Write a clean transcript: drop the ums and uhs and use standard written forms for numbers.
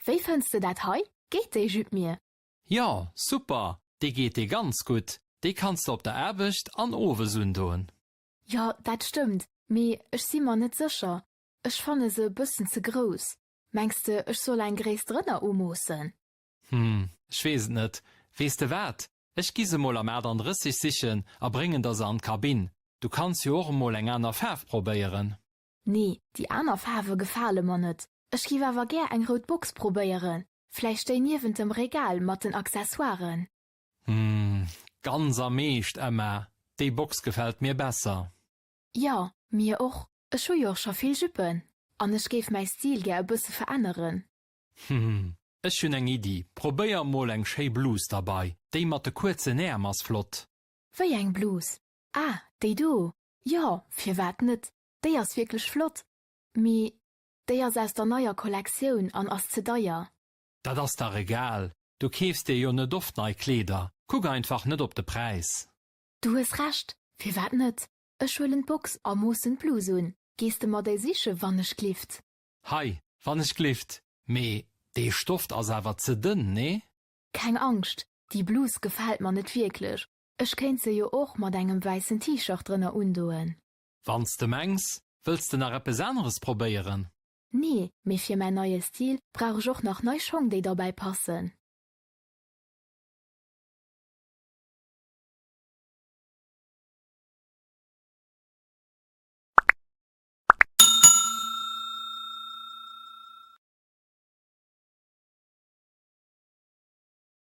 Wéi fënns de dat hei? Geet déi Jupe mir? Jo, super, déi geet dir ganz gutt. Déi kanns de op der Aarbecht an owes undoen. Jo, dat stëmmt, mee ech si mer net sécher. Ech fanne se e bëssen ze grouss. Mengs de, ech soll eng Gréisst drënner umoossen? Hm, ech weess et net. Weess de wat, ech gi se mol am 38 sichen a bréngen der se an d'Kabinn. Du kanns jo och emol eng aner Faarf probéieren. Nee, déi aner Faarwe gefale mer net. Ech giff awer gär eng rout Box probéieren, vläicht déi niewent dem Regal mat den Accessoiren. Hm, ganz am Eescht, Emma, déi Box gefält mir besser. Jo, mir och. Ech hu jo och scho vill Juppen an ech géif mäi Stil gär e bësse veränneren. Hm, ech hunn eng Iddi, probéier mol eng schéi Blus derbei, déi mat de kuerzen Äerm ass flott. Wéi eng Blus? Ah, déi do! Jo, firwat net, déi ass wierklech flott. Mee déi ass aus der neier Kollektioun an ass ze deier. Dat ass dach egal, du keefs dir jo net oft nei Kleeder, kuck einfach net op de Präis. Du hues Recht, firwat net? Ech huelen d'Box a moossen d'Blus un. Gees de mer déi siche wann ech glift? Hei, wann ech glift, mee dee Stoft ass awer ze dënn, nee? Keng Angscht, déi Blus gefält mer net wierklech. Ech kéint se jo och mat engem wäissen T-Shirt drënner undoen. Wann s de mengs, wëlls de nach eppes aneres probéieren? Nee, mee fir mäin neie Stil brauch ech och nach nei Schong déi derbäi passen.